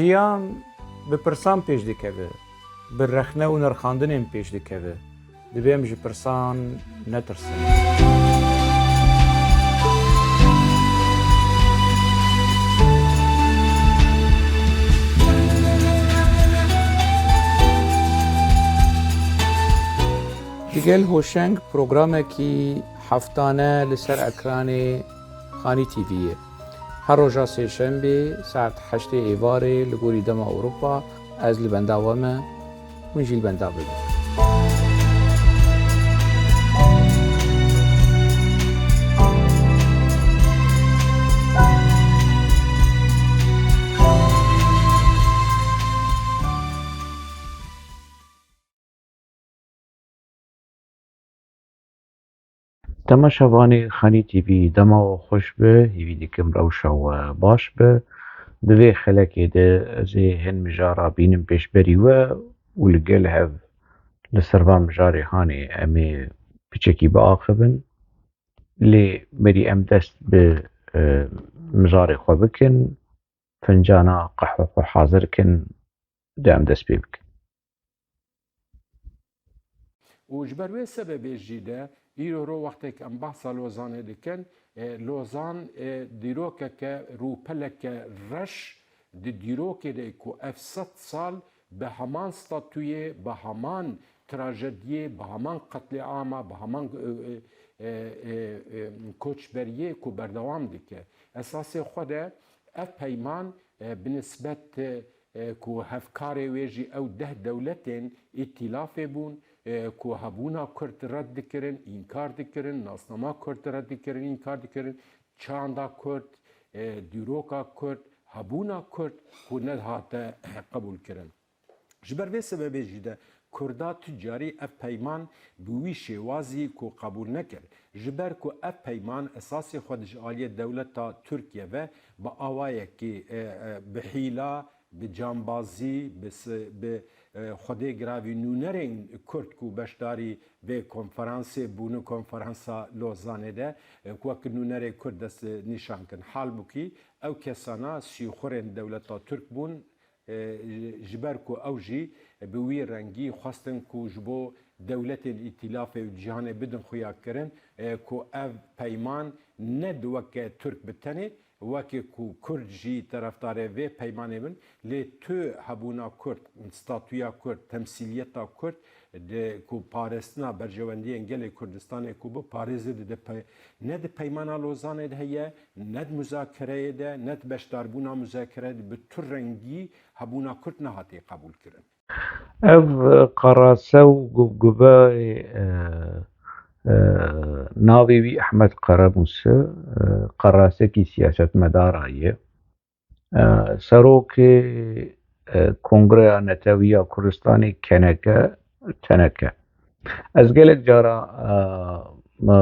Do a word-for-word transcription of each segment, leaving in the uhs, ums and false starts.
Jiyan bi pirsan pêş dikeve, bi rexne û nirxandinên pêş dikeve. Divê em ji pirsan netirsin. Digel Hoşeng programekî heftane li ser ekranê Xanî T V'yê. Her roja sêşembê saet heştê êvarê li gorî dema Ewropa ez li benda we me, hûn jî li benda bibin. Temaşevanê Xanî T V, dema we xweş be, hîvî dikim rewşa we baş be. Di vê xelekê de ez ê hin mijara bînim pêşberî we û li gel hev li ser van mijarê hanê em ê piçekî biaxivin. Lê berî em dest bi, e, mijarê xwe bikin, fincana qehwe xwe hazir kin, de em dest pê bikin. Û ji ber wê sebebê jî de îro ro wextek em behsa Lozanê dikin, e, Lozan, e, dîrokeke, rûpeleke reş di dîrokê de ku ev sed sal bi heman statuyê, bi heman trajediyê, bi heman qetlîama, bi heman, e, e, e, e, e, koçberiyê ku berdewam dike. Esasê xwe de ev peyman, e, bi nisbet, e, e, ku hevkarê wê jî ew deh dewletên îtîlafê bûn, e, ku hebûna Kurd red dikirin, înkar dikirin, nasnama Kurd red dikirin, înkar dikirin, çanda Kurd, e, dîroka Kurd, hebûna Kurd ku nedihate qebûlkirin. Ji ber vê sebebê jî de Kurda tu carî ev peyman bi wî şêwazî ku qebûl nekir. Ji ber ku ev peyman esasê xwe di ji aliyê dewleta Tirkiye ve bi awayekî, e, e, bi hîla, bi cambazî, bi si-, bi, e, xwedê giravî nûnerên Kurd ku beşdarî vê konferansê bûne, konferansa Lozanê de, e, ku wek nûnerê Kurd dest nîşan kin. Halbûkî ew kesana sîxurên dewleta Tirk bûn, e, ji ber ku ew jî bi wî rengî xwestin ku ji bo dewletên îtîlafê û cîhanê bidin xuyakirin, e, ku ev peyman ne di weke Tirk bi tenê, weke ku Kurd jî terefdarê vê peymanê bin, lê tu hebûna Kurd, statûya Kurd, temsîliyeta Kurd, di ku parestina berjewendiyên gelê Kurdistanê ku biparêze di, di pe-, ne di peymana Lozanê de heye, ne di muzakereyê de, ne di beşdarbûna muzakereyê de, bi tu rengî hebûna Kurd nehatî qebûlkirin. Ev, e, qerase û gubgubeyê, e, e, navê wî Ehmed Qerebûs e, e, qerasekî siyasetmedara ye. E, serokê, e, Kongreya Netewî ya Kurdistanê, keneke, teneke. Ez gelek cara, e, e,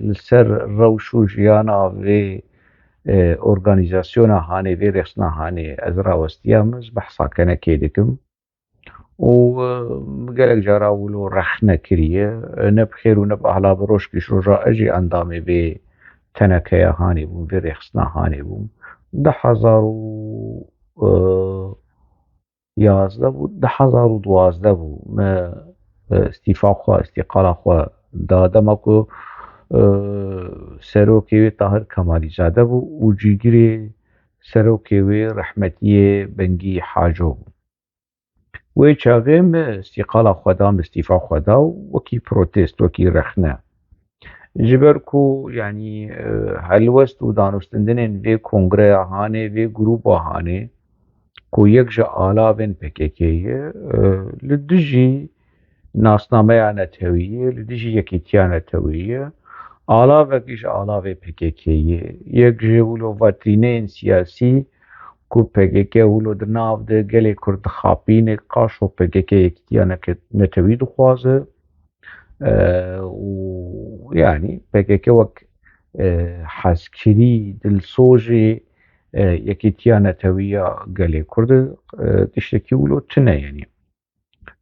li ser rewş û jiyana vê, e, organîzasyona hanê, vê rêxistina hanê ez rawestiyam, ez behsa kenekê dikim. Û, e, gelek cara wilo rexne kiriye, e, ne bi xêr û ne bi ahla bi roj kîş roja ez jî endamê vê tenekeya hanê bûm, vê rêxistina hanê bûm. Du hezar û, e, yazdeh bû, du hezar û duwazdeh bû. Me, e, îstîfa xwe, îstîqala xwe da. Dema ku, e, serokê wê Tahir Kemalîzade bû û cîgirê serokê wê rehmetiyê Bengî Haco bû. Wê çaxê me îstîqala xwe da, me îstîfa xwe da û wekî protest, wekî rexne. Ji ber ku, yanî, e, helwest û danûstendinên vê kongreya hanê, vê grûba hanê, ku yek ji alavên P K K ye, e, li dijî nasnameya netewî ye, li dijî yekîtiya netewî ye. Alavekî ji alavê P K K ye. Yek ji wilo vatrîneyên siyasî ku P K K wilo di nav de gelê Kurd dixapîne, qaşo P K K yekîtiya neke-, netewî dixwaze. E, û, yanî, P K K wek, e, hezkirî, dilsojê, e, yekîtiya netewî ya gelê Kurd e, tiştekî wilo tune, yanî.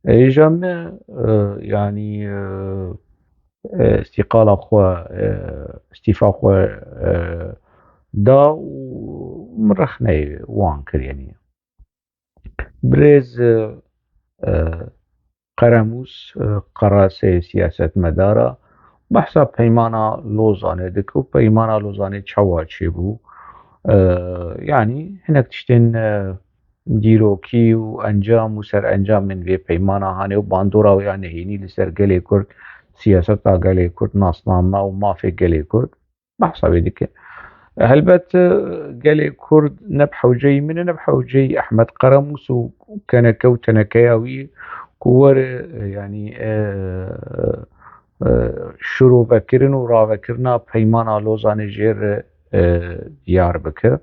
Êja me, e, yanî, e, e, îstîqala xwe, e, îstîfa xwe, e, da û min rexneyê wan kir, yanî. Birêz, e, e, Qeremûs, e, Qerasê siyasetmedara behsa peymana Lozanê dike û peymana Lozanê çawa çêbû. E, yanî hinek tiştên, e, dîrokî û encam û serencamên vê peymana hane û bandora wê ya nehênî li ser gelê Kurd, siyaseta gelê Kurd, nasname û mafê gelê Kurd behsa wê dike. Helbet, e, gelê Kurd ne bi hewceyî min e, ne bi hewceyî Ehmed Qeremûs û keneke û tenekeya wî ku were, e, yanî, e, e, şirovekirin û ravekirina peymana Lozanê jê re, e, diyar bike.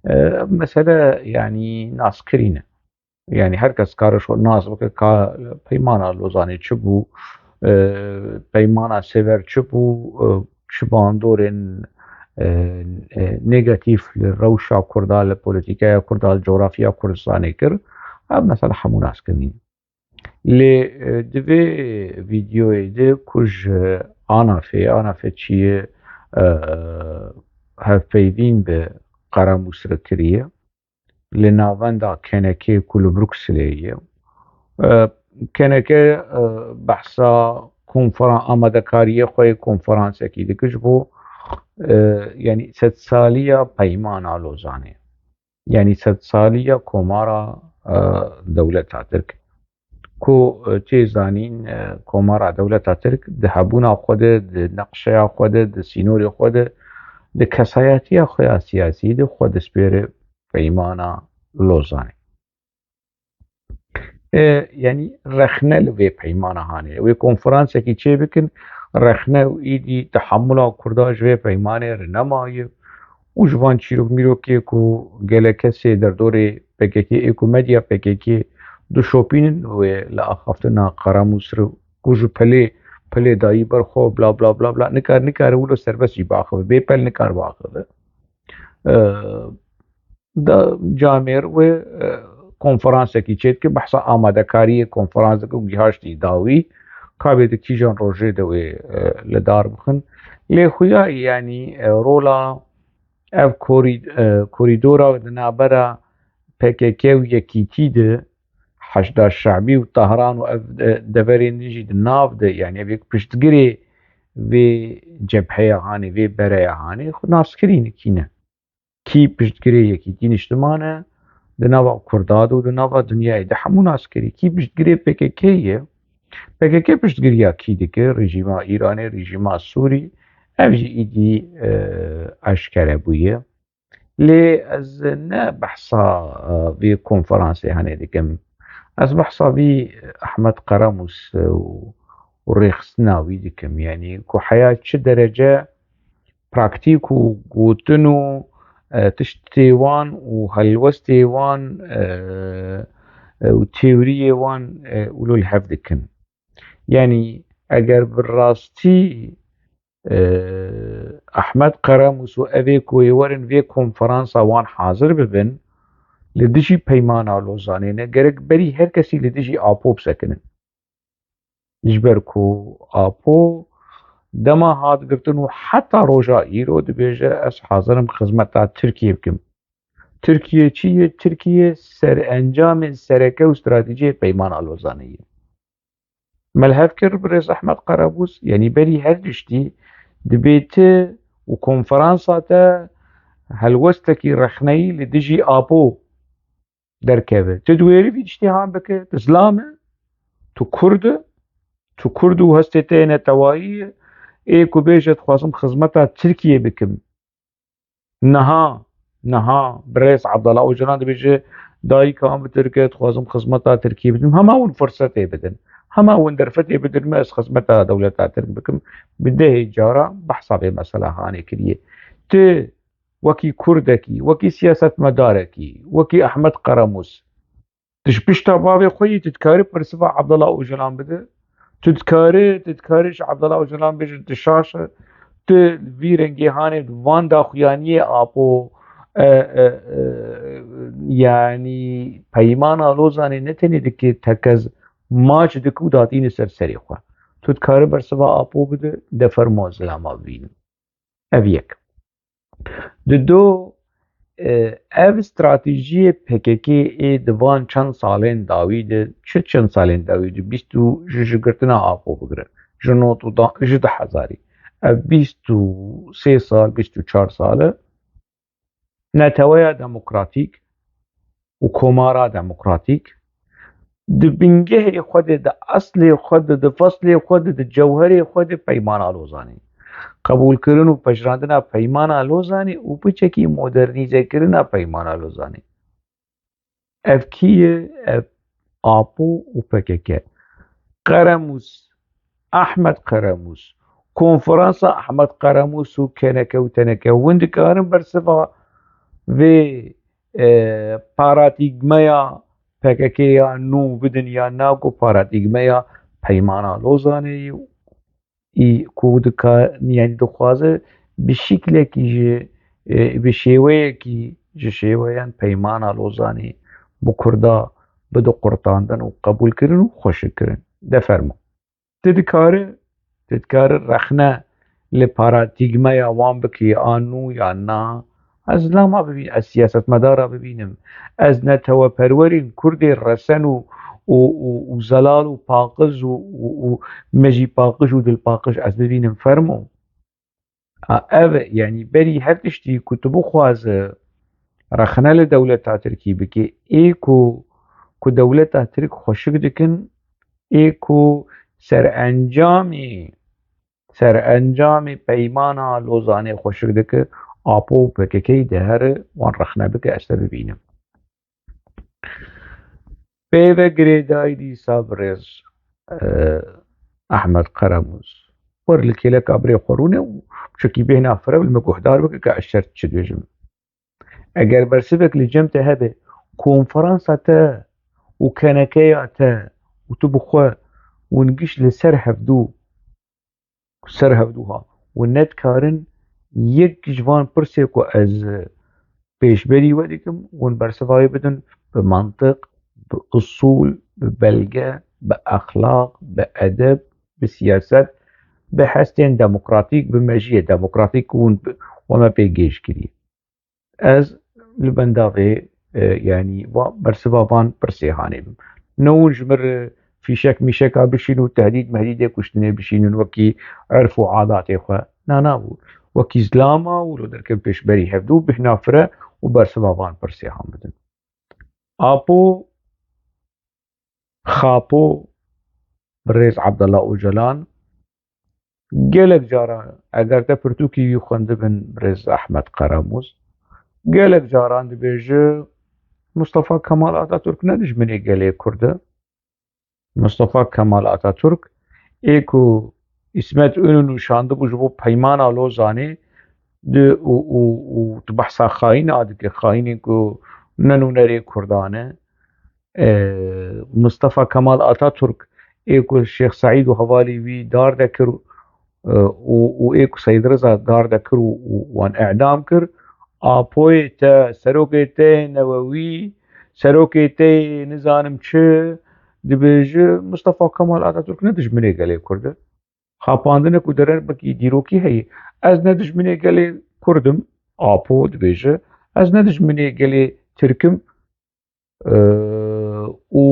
E, mesele, yanî, naskirî ne. Yanî her kes kare xwe nas bike ka peymana Lozanê çi bû, e, peymana Sêver çi bû, e, çi bandorên, e, e, negatîf li rewşa Kurda, li polîtîkaya Kurda, li coğrafya Kurdistanê kir. Ev mesela hemû naskirinî. Lê, e, di vê vîdeoyê de ku ji ANAFê, ANAFê çi ye, e, hevpeyvîn bi Qeramûs re kiriye. Li navenda kenekê ku li Brukselê ye. E, keneke, e, behsa konferan-, amadekariyê xwe yê konferansekî dike ji bo, e, yanî sedsaliya peymana Lozanê. Yanî sedsaliya Komara, e, Dewleta Tirk. Ku, e, tê zanîn, e, Komara Dewleta Tirk di hebûna xwe de, di neqşeya xwe de, di sînorê xwe de, di kesayetiya xwe ya siyasî de xwe dispêre peymana Lozanê. E, yanî rexne li vê peymana hanê. Wê konferansekî çê bikin, rexne û îdî tehemula Kurda ji vê peymanê re nemaye û ji van çîrok mîrokê ku gelek kesê derdorê P K K ê ku medya P K K dişopînin wê li axaftina Qeramûs re ku ji pelê, pelê dayî ber xwe bla bla bla bla nikar, nikare wilo serbest jî biaxive. Bê pel nikar biaxive. E, da camêr wê, e, konferansekî çêdike, behsa amadekariyê konferans dike û gihaştî dawî, ka bê di kîjan rojê de wê, e, li dar bixin. Lê xuya, yanî, e, rola ev korî-, e, korîdora di navbera P K K û yekîtî de, Heşda Şe'bî û Tehran û ev, e, deverên din jî di nav de, yanî ev yek piştgirê vê cebheya hanê, vê bereya hanê, xwe naskirî ne kî ne. Kî piştgirê yekîtî niştiman e, di nava Kurda de û di nava dinyayê de hemû nas kirî. Kî piştgirê P K K ye, P K K piştgiriya kî dike? Rejîma Îranê, rejîma Sûrî, ev jî îdî, e, eşkere bûye. Lê ez ne behsa, e, vê konferansê hene dikim. Ez behsa vî Ehmed Qeramûs, e, û, û rêxistina wî dikim. Yanî ku heya çi derece praktîk û gotin û, e, tiştê wan û helwestê wan, e, e, û teoriyê wan, e, wilo li hev dikin. Yanî eger bi rastî, e, Ehmed Qeramûs û evê ku ê werin vê konferansa wan hazir bibin, li dijî peymana Lozanê ne, gerek berî her kesî li dijî Apo bisekinin. Ji ber ku Apo dema hat girtin û heta roja îro dibêje, ez hazir im xizmeta Tirkiyê bikim. Tirkiye çi ye? Tirkiye serencamên sereke û stratejiyê peymana Lozanê ye. Me li hev kir birêz Ehmed Qerebûs, yanî berî her tiştî dibê tu û konferansa te helwestekî rexneyî li dijî Apo derkeve. Tu diwêrî vî tiştê han bike, tu zilam e, tu kurd e, tu kurd û hestê te yê netewayî ye, ê ku bêje dixwazim xizmeta Tirkiyê bikim. Niha, niha birêz Abdullah Ocalan dibêje, dayika min Tirk e, dixwazim xizmeta Tirkiyê bidim. Hema hûn firsetê bidin. Hema hûn derfetê bidin min, ez xizmeta dewleta Tirk bikim. Bi dehê cara behsa vê mesela hanê kiriye. Tu wekî kurdekî, wekî siyasetmedarekî, wekî Ehmed Qeramûs, tu ji pişta bavê xwe yî, tu dikarî persiva Abdullah Ocalan bide. Tu dikarî, tu dikarî ji Abdullah Ocalan bêjin tu şaş e. Tu vî rengê hanê van daxuyaniyê Apo, e, e, e, yanî peymana Lozanê ne tenê dike tekez maç dike û datîne ser serê xwe. Tu dikarî bersiva Apo bide, de fermo zilama bibînin. Ev yek. Di do, e, ev stratejiyê P K K ê di van çend salên dawî de, çi çend salên dawî de, bîst û ji, ji girtina Apo bigire, ji not û da, ji du hezarî, ev bîst û sê sal, bîst û çar sal e, neteweya demokratîk û komara demokratîk di bingehê xwe de, di eslê xwe de, di feslê xwe de, di cewherê xwe de Peymana Lozanê, qebûlkirin û pejirandina Peymana Lozanê û piçekî modernîzekirina Peymana Lozanê. Ev kî ye? Ev Apo û P K K. Qeremûs, Ahmet Qeremûs, konferansa Ahmet Qeremûs û keneke û teneke, hûn dikarin bersiva vê, e, paradîgmeya P K K ya nû bidin ya na ku paradîgmeya Peymana Lozanê ye û î ku dika-, yani dixwaze bi şiklekî ji, e, bi şêweyekî ji şêweyan Peymana Lozanê bi Kurda bide qurtandin û qebûlkirin û xweşikkirin. De fermo. Tu dikare, tu dikare rexne li paradîgmeya wan bikî, a nû ya na? Ez lama bibî-, ez siyasetmedara bibînim. Ez neteweperwerên Kurdê resen û, û, û, û zelal û paqiz û, û, û mejî paqij û dilpaqij ez bibînim, fermo. A, ev e, yani berî her tiştî ku tu bixwaze rexne li dewleta Tirkî bike, ê ku, ku dewleta Tirk xweşik dikin, ê ku serencamê, serencamê Peymana Lozanê xweşik dike, Apo û P K K dihere wan rexne bike, ez te bibînim. Pê ve girêdayî dîsa birêz, e, Ahmet Qeremûz. Wer li kêleka birê xwe rûne û çekî bêhna fire li me guhdar bike ke ez şert çi dibêjim. Eger bersivek li cem te hebe, konferansa te û kenekeya te û tu bi xwe hûn giş li ser hevdû, ser hevdû ha, hûn nedikarin yek ji van pirsê ku ez pêşberî we dikim, hûn bersiva wê bidin bi mantiq, bi usûl, bi belge, bi exlaq, bi edeb, bi siyaset, bi hestên demokratîk, bi mejiyê demokratîk ku hûn bi-, we me pê gêj kiriye. Ez li benda vê, e, yanî va-, bersiva van pirsê hanê bim. Ne hûn ji mir, e, fîşek mîşeka bişîn û tehdîd mehdîdê kuştinê bişînin wekî erf û adatê xwe. Na, na bû. Wekî zilama û li derkevin pêşberî hevdû bihna fire û bersiva van pirsê han bidin. Apo Xapo, birêz Abdullah Ocalan, gelek cara eger te pirtûkî wî xwendibin, birêz Ahmet Qeramûz, gelek caran dibêje, Mustafa Kemal Atatürk ne dijminê gelê Kurd e. Mustafa Kemal Atatürk ê ku Îsmet Înönü şandibû ji bo Peymana Lozanê di, û, û, û tu behsa xayîna dike, xayînên ku ne nûnerê Kurdan e. E, Mustafa Kemal Atatürk ê ku Şêx Seîd û hevalê wî dar dekir, e, û, û ê ku Seîd Riza dar dekir û, û wan îdam kir, Apoyê te, serokê te yê newewî, serokê te yê nizanim çi, dibêje, Mustafa Kemal Atatürk ne dijminê gelê Kurd e. Xapandine ku derebekî dîrokî heye. Ez ne dijminê gelê Kurd im, Apo dibêje, ez ne dijminê gelê Tirk im, e, û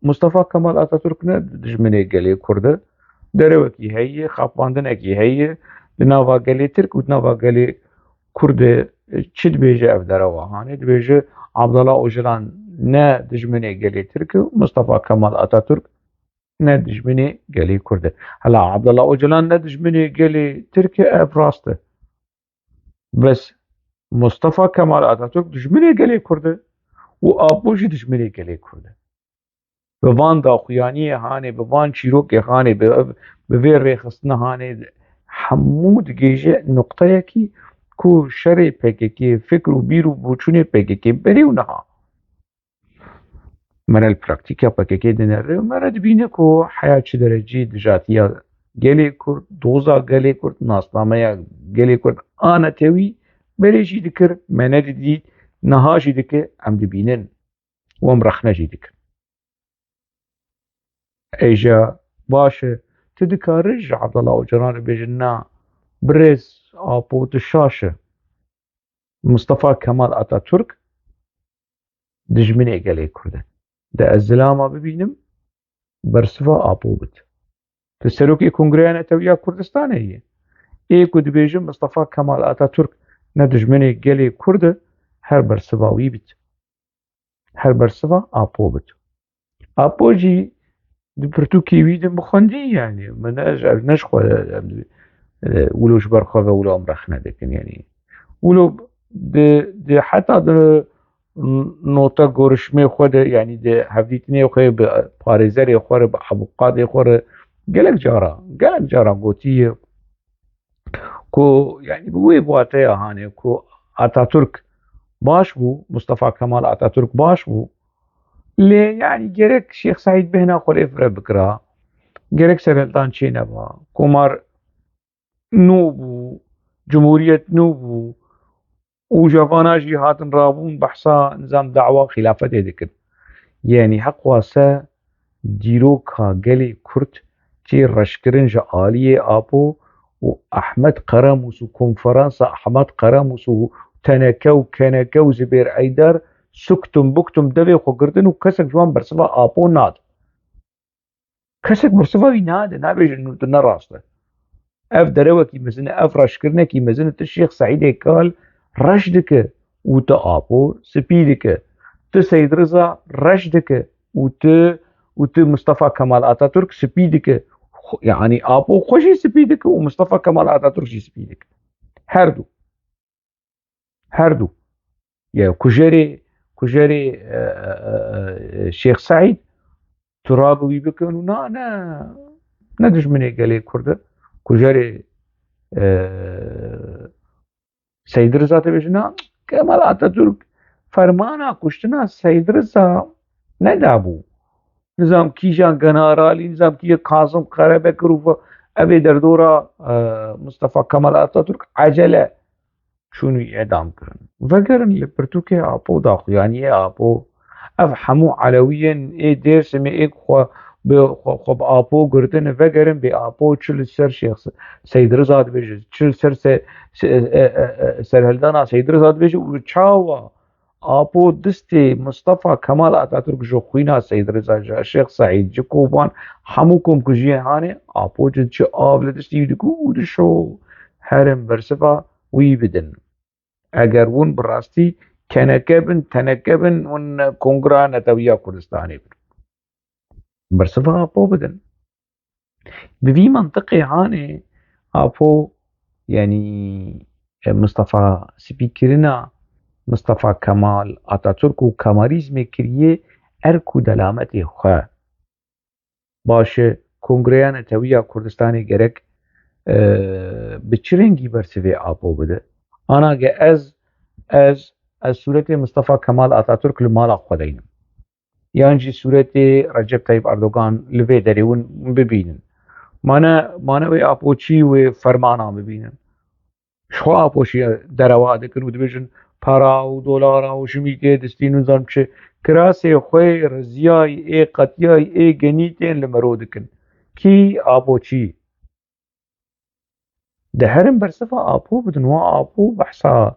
Mustafa Kemal Atatürk ne dijminê gelê Kurd e. Derewekî heye, xapandinekî heye, di nava gelê Tirk û di nava gelê Kurd de, e, çi dibêje ev derewa hanê? Dibêje, Abdullah Ocalan ne dijminê gelê Tirk e, Mustafa Kemal Atatürk ne dijminê gelê Kurd e. Hela Abdullah Ocalan ne dijminê gelê Tirk e, ev rast e. Bes Mustafa Kemal Atatürk dijminê gelê Kurd e û Apo jî dijminê gelê Kurd e. Bi van daxuyaniyê hanê, bi van çîrokê hanê, bi, bi vê rêxistinê hanê, hemû digihîje nuqteyekî ku şerê P K K, fikr û bîr û boçûnê P K K berê û niha. Me re li praktîka P K K dinere û me re dibîne ku heya çi derecî dijatiya gelê Kurd, doza gelê Kurd, nasnameya gelê Kurd a netewî berê jî dikir, me nedidît, niha jî dike, em dibînin û em rexne jî dikin. Êja baş e, tu dikare ji Abdullah Ocalan re bêje, na, birêz Apo, tu şaş e. Mustafa Kemal Atatürk dijminê gelê Kurd e. De ez zilama bibînim, bersiva Apo bit. Tu serokê Kongreya Netewiya Kurdistanê yî. Ê ku dibêjin Mustafa Kemal Atatürk ne dijminê gelê Kurd e, her bersiva wî bit. Her bersiva Apo bit. Apo jî di pirtûkê wî de min xwendî, yanî min ne, ev ne ji xwe, em, e, wilo ji ber xwe ve wilo em rexne dikin, yanî wilo di, di heta di n-, nota gorişmê xwe de, yanî di hevdîtinê xwe bi parêzerê xwe re, bi avûkatê xwe re gelek cara, gelek cara gotiye ku, yanî bi wê wateya hanê ku Atatürk baş bû, Mustafa Kemal Atatürk baş bû, lê yanî gerek Şêx Seîd bêhna xwe lê fireh bikira, gerek serhildan çêneba, komar nû bû, cumhuriyet nû bû û ji vana jî hatin rabûn behsa nizam dawa xilafetê dikin. Yanî heq wase dîroka gelê Kurd tê reşkirin ji aliyê Apo û Ahmet Qeramûs û konferansa Ahmet Qeramûs û T N K û K N K û Zibêr Eydar suktum buktum devê xwe girtin û kesek ji wan bersiva Apo nade. Kesek bersiva wî nade, nabêje nû tu ne rast e. Ev derewekî mezin e, ev reşkirinekî mezin e, tu Şêx Seîdê Kal reş dike û tu Apo spî dike. Tu Seyd Riza reş dike û tu, û tu Mustafa Kemal Atatürk spî dike. Xwe-, yanî Apo xwe jî spî dike û Mustafa Kemal Atatürk jî spî dike. Her du. Her du. Ya kujerê, kujerê, e, e, e, Şêx Seîd, tu rabe wî bikin û na, ne, ne dijminê gelê Kurd e. Kujerê, e, Seyd Riza dibêje na, Kemal Atatürk fermana kuştina Seyd Riza nedabû. Nizam kîjan generalî, nizam kî Kazım Karabekir û ve-, evê derdora, e, Mustafa Kemal Atatürk ecele çûn wî îdam kirin. Vegerin li pirtûkê Apo daxuyaniyê Apo. Ev hemû Elewiyên ê Dêrsimê ê xwe bi, xwe, xwe bi Apo girtine, vegerin bê Apo çi li ser Şêx Se-, Seyd Riza dibêje, çi li ser se-, se-, e, e, e, serhildana Seyd Riza dibêje û çawa Apo distê Mustafa Kemal Atatürk ji xwîna Seyd Riza, ji Şêx Seîd, ji Koban, hemû komkujiyên hanê, Apo ji çi av li distî wî diku û dişo herin bersiva wî bidin. Eger hûn bi rastî K N K bin, T N K bin, hûn Kongra Netewiya Kurdistanê bin. Bersiva Apo bidin. Bi vî mentiqê hanê Apo, yanî, e, Mustafa spîkirina Mustafa Kemal, Atatürk û Kemalîzmê kiriye erk û delametê xwe. Baş e, Kongreya Netewiya Kurdistanê gerek, e, bi çi rengî bersivê Apo bide? Ana ge ez, ez, ez sûretê Mustafa Kemal Atatürk li mala xwe de înim. Yan jî sûretê Recep Tayyip Erdogan li vê derê hûn bibînin. Mane, mane wê Apo çî wê fermanan bibînin. Ji xwe Apo jî derewa dikin û dibêjin, para û dolara û jimîkê distîn û nizam çi. Kirasê xwe yê riziyayî, ê qetiyayî, ê genî tên li mero dikin. Kî? Apo çî. Di herin bersiva Apo bidin, wa Apo behsa,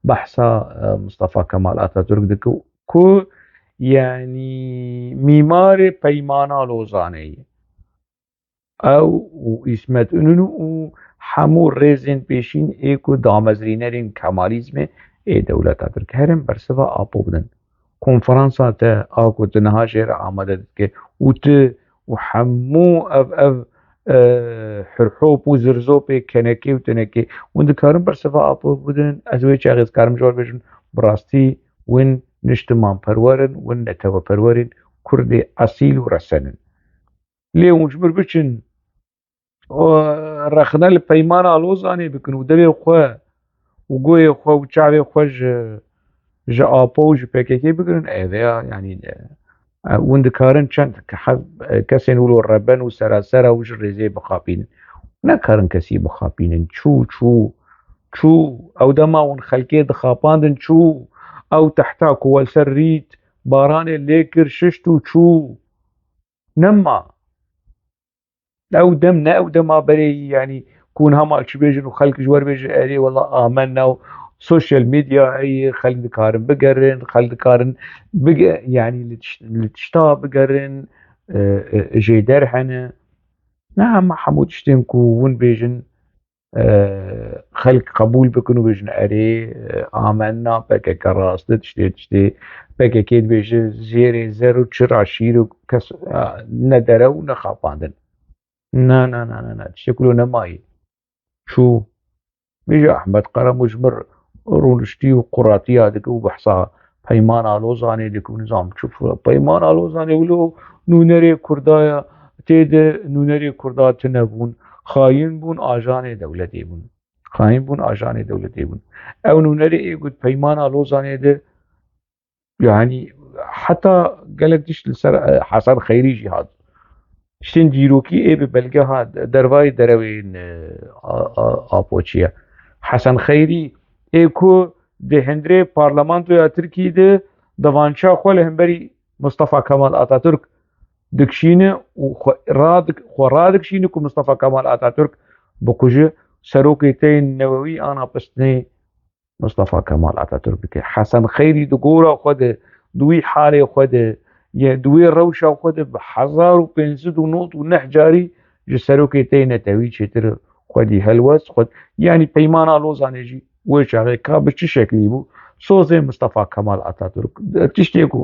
behsa, e, Mustafa Kemal Atatürk dike ku, yanî, mîmarê Peymana Lozanê ye. Ew û Îsmet Înonû û hemû rêzên pêşîn ê ku damezrînerên Kemalîzmê ê dewleta Tirk herin bersiva Apo bidin. Konferansa te a ku tu niha jê re amade dike û tu û hemû ev, ev, e, hirhop û zirzopê K N K û T N K hûn dikarin bersiva Apo bidin, ez wê çaxê dikarim ji we bêjim, bi rastî win niştimanperwer in, win neteweperwer in, Kurdê esîl û resen in. Lê hûn ji mir biçin, o, rexne li Peymana Lozanê bikin û devê xwe û goyê xwe û çavê xwe ji, ji Apo û ji P K K bigirin, ê, veya, yanî, e, hûn dikarin çend ke-, he-, kesên wilo reben û serasera û ji rêzê bixapînin. Nekarin kesî bixapînin. Çû, çû, çû. Ew dema hûn xelkê dixapandin, çû. Ew tehta ku we li ser rît, baranê lê kir, şişt û çû. Nema. Ew dem ne ew dema berê yî, yanî ku hûn hema çi bêjin û xelk ji we re bêje, erê wela amenna û Sosyal medya heye, xelk dikarin bigerin, xelk dikarin bige-, yanî li tiş-, li tişta bigerin, e, e, jêder hene. Ne hema hemû tiştên ku hûn bêjin, e, xelk qebûl bikin û bêjin, "Erê, e, amenna, P K K rast e, tiştê, tiştê." P K K dibêje, "Zêrê zer û çira şîr û kes, e, ne dere û ne xapandin." Na, na, na, na, na, tiştek wilo nemayî. Çû. Bêje Ahmet Qaramuş mir rûniştî û quratiya dike û behsa Peymana Lozanê dike û nizam çi fira. Peymana Lozanê wilo nûnerê Kurdaya tê de nûnerê Kurda tune bûn. Xayin bûn, ajanê dewletê bûn. Xayin bûn, ajanê dewletê bûn. Ew nûnerê ê got Peymana Lozanê de, yanî heta gelek tişt li ser, e, Hesen Xeyrî jî hat. Tiştên dîrokî ê bi belge ha dervayê derewên, e, a, a, Apoçiye. Hesen Xeyrî ê ku di hundirê parlamentoya Tirkî de devança xwe li hemberî Mustafa Kemal Atatürk dikişîne û xwe radik-, xwe radikişîne ku Mustafa Kemal Atatürk bikuje, serokê te yên newewî ana pistinê Mustafa Kemal Atatürk dike. Hesen Xeyrî di gora xwe de, di wî halê xwe de, ye di wê rewşa xwe de bi hezar û pênc sed û nod û neh carî ji serokê te yê netewî çêtir xwedî helwest xwe, yanî Peymana Lozanê jî wê çaxê ka bi çi şeklî bû, sozê Mustafa Kemal Atatürk, tiştê ku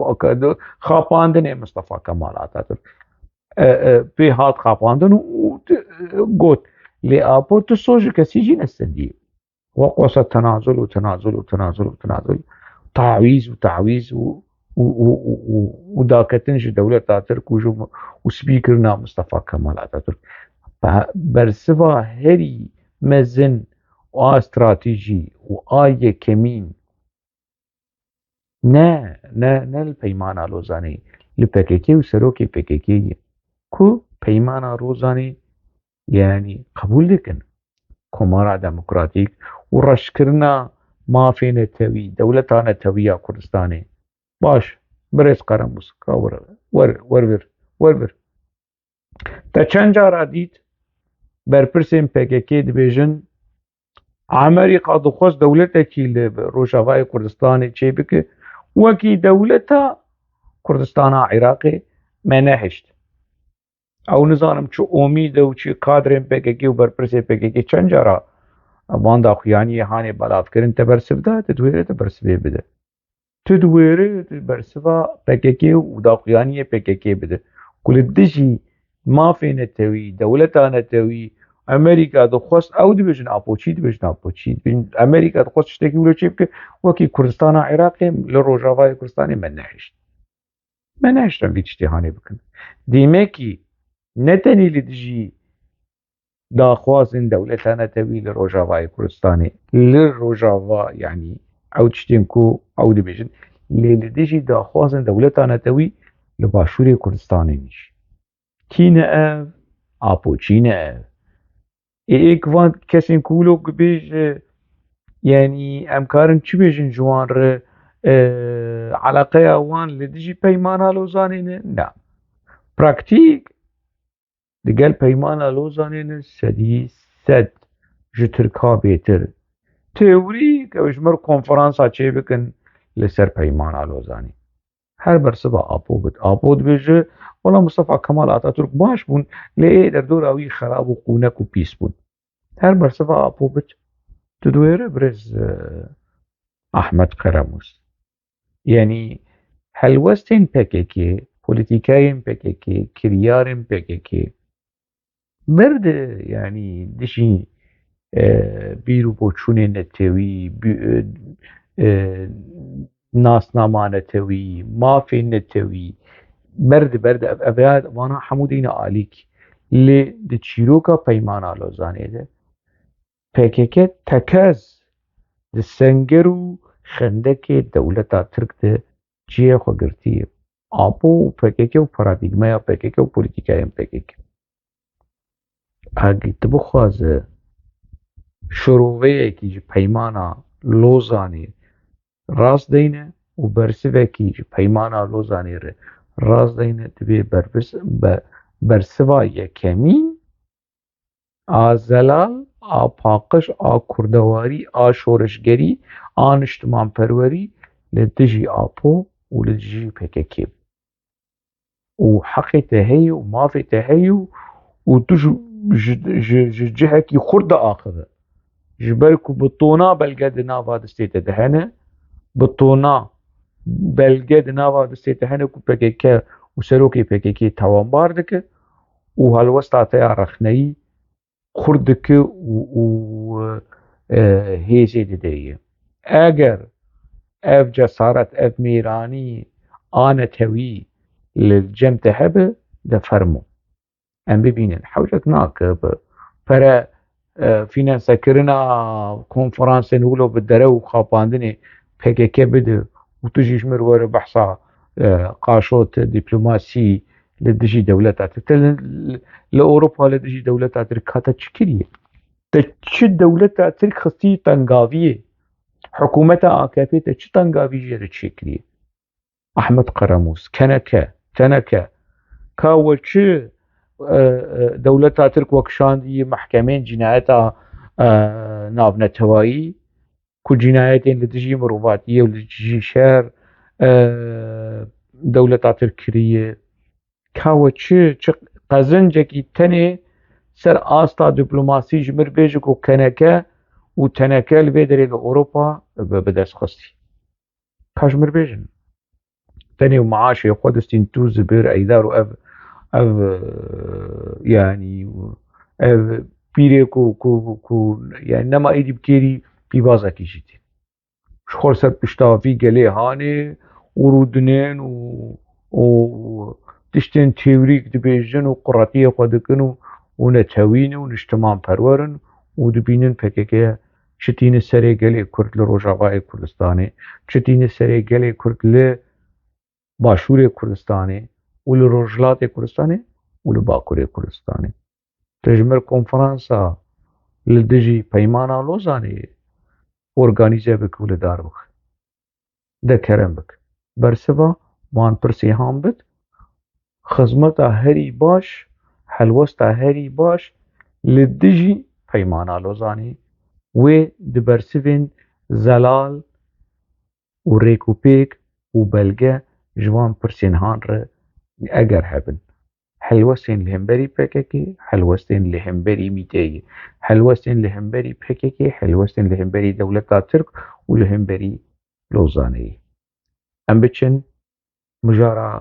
xapandinê Mustafa Kemal Atatürk, e, e, pê hat xapandin û, û, e, got, lê Apo tu soz ji kesî jî nestendiye. Weqosa tenazul û tenazul û tenazul û tenazul, tawîz û tawîz û, û, û, û, û, û daketin ji dewleta Tirk û ji, û spîkirina Mustafa Kemal Atatürk. Be-, bersiva herî mezin û a stratejî û a yekemîn ne, ne, ne li Peymana Lozanê, li P K K û serokê P K K ye. Ku Peymana Lozanê, yanî qebûl dikin. Komara Demokratîk û reşkirina mafê netewî, dewleta netewî ya Kurdistanê. Baş, birêz Qaramus, ka were, wer, wer vir, wer vir. Te çend cara dît berpirsên P K K dibêjin, Amerîka dixwest dewletekî li Rojavayê Kurdistanê çêbike, wekî dewleta Kurdistana Iraqê me nehişt. Ew nizanim çi omîd e û çi kadrên P K K û berpirsê P K K çend cara van daxuyaniyê hanê belavkirin, te bersiv da, te di wê re te bersivê bide. Tu di wê re, tu bersiva P K K û daxuyaniyê P K K bide. Ku li dijî mafê netewî, dewleta netewî, Amerîka dixwest, ew dibêjin Apoçî, dibêjin Apoçî. Dibêjin Amerîka dixwest tiştekî wilo çê bike, wekî Kurdistana Iraqê li Rojavayê Kurdistanê me nehişt. Me nehiştin vî tiştê hanê bikin. Dîmekî ne tenê li dijî daxwazên dewleta netewî li Rojavayê Kurdistanê, li Rojava, yanî ew tiştên ku ew dibêjin, lê li dijî daxwazên dewleta netewî li Başûrê Kurdistanê jî. Kî ne ev? Apoçî ne ev? Ê, êk van kesên ku wilo dibêje, yanî em karin çi bêjin ji wan re, e, eleqeya wan li dijî Peymana Lozanê ne? Na. Praktîk, digel Peymana Lozanê ne sedî sed ji Tirka bêtir. Teorîk, ew ji me re konferansa çêbikin li ser Peymana Lozanê. Her bersiva Apo bit. Apo dibêje, wela Mustafa Kemal Atatürk baş bûn, lê ê derdora wî xerab û qûnek û pîs bûn. Her bersiva Apo bit. Tu diwêre birêz, e, Ahmet Qeremus. Yanî helwestên P K K, polîtîkayên P K K, kiryarên P K K, ber di, yanî dijî, e, bîr û boçûnên netewî, bî-, e, e, nasnama netewî, mafên netewî, ber di, ber di, ev, ev, vana hemû deyne alîk. Lê di çîroka Peymana Lozanê de P K K tekez di senger û xendekê dewleta Tirk de cihê xwe girtiye. Apo û P K K û paradîgmeya P K K û polîtîkayên P K K. Hagî tu bixwaze şiroveyekî ji Peymana Lozanê rast deyne û bersivekî ji Peymana Lozanê re rast deyne, divê bervis-, be-, bersiva yekemîn a zelal a paqij, a kurdewarî, a şoreşgerî, a niştimanperwerî li dijî Apo û li dijî P K K bû. Û heqê te heye û mafê te heye û, û tu ji, ji, ji, ji cihekî xurt diaxive. Ji ber ku bi tona belge di nava destê te de hene, bi tona belge di nava destê te hene ku P K K û serokê P K K tawanbar dike û helwesta te ya rexneyî xurt dike û, û, e, hêzê dide yê. Eger ev cesaret, ev mêranî a netewî li cem te hebe, de fermo. Em bibînin. Hewcet nake bi pere, e, fînansekirina konferansên wilo bi derew û xapandinê P K K bide û tu jî ji mir were behsa, e, qaşot, diplomasî li dijî dewleta Tirk. Te li, li Ewropa li dijî dewleta Tirk ka te çi kiriye? Te çi dewleta Tirk xistî tengaviyê? Hikûmeta A K P te çi tengavî jê re çêkiriye? Ahmet Qeremus, keneke, teneke. Ka we çi, e, e, dewleta Tirk wekişandiye mehkemên cînayeta, e, navnetewayî, ku cînayetên li dijî mirovatiyê û li dijî şer, e, dewleta Tirk kiriye? Ka we çi, çi qezincekî tenê ser asta diplomasî ji mir bêje ku keneke û teneke li vê derê li Ewropa bi, bi dest xistî? Ka ji mir bêjin. Tenê û maaşê xwe distîn tu, Zibêr Eydar û ev, ev, e, yanî, ev pîrê ku, ku, ku, yanî nema êdî bi kêrî pîvazekî jî tê. Ji xwe ser pişta vî gelê hanê û rûdinên û, û tiştên teorîk dibêjin û quretiyê xwe dikin û, û netewî ne û niştimanperwer in û dibînin P K K çi tîne serê gelê Kurd li Rojavayê Kurdistanê, çi tîne serê gelê Kurd li Başûrê Kurdistanê û li Rojhilatê Kurdistanê û li Bakurê Kurdistanê. Te ji mir konferansa li dijî Peymana Lozanê organîze bike û li dar bixe. De kerem bike. Bersiva wan pirsê han bid, xizmeta herî baş, helwesta herî baş li dijî Peymana Lozanê wê di bersivên zelal û rêkûpêk û belge ji van pirsên han re eger hebin. Helwestên li hemberî P K K, helwestên li hemberî MÎT'ê, helwestên li hemberî P K K, helwestên li hemberî dewleta Tirk û li hemberî Lozaneyê. Em biçin mijara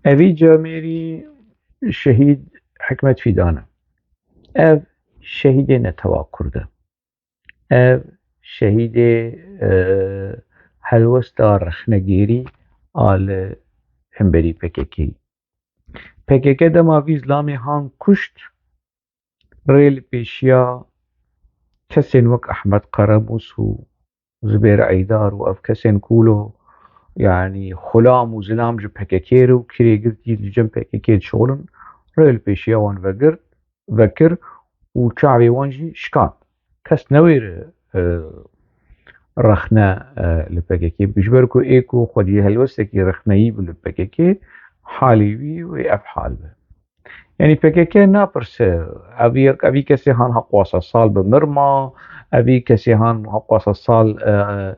Evî camêrî şehîd Hikmet Fîdan e. Ev şehîdê netewa Kurd e. Ev şehîdê, e, helwesta rexnegêrî a li hemberî P K K. P K K dema vî zilamê han kuşt, rê li pêşiya kesên wek Ehmed Qeremus û Zubêr Eydar û ev kesên ku lo, yanî xulam û zilam ji P K K re û kirêgirtî li cem P K K dişixulin, rê li pêşiya wan vegirt, vekir û çavê wan jî şikand. Kes newêre, e, rexne, e, li P K K bike. Ji ber ku ê ku xwedî helwestekî rexneyî bi li P K K, halê wî wê ev hal be. Yanî P K K napirse, evî, evî kesê han heqwasa sal bi mir ma, evî kesê han heqwasa sal, e,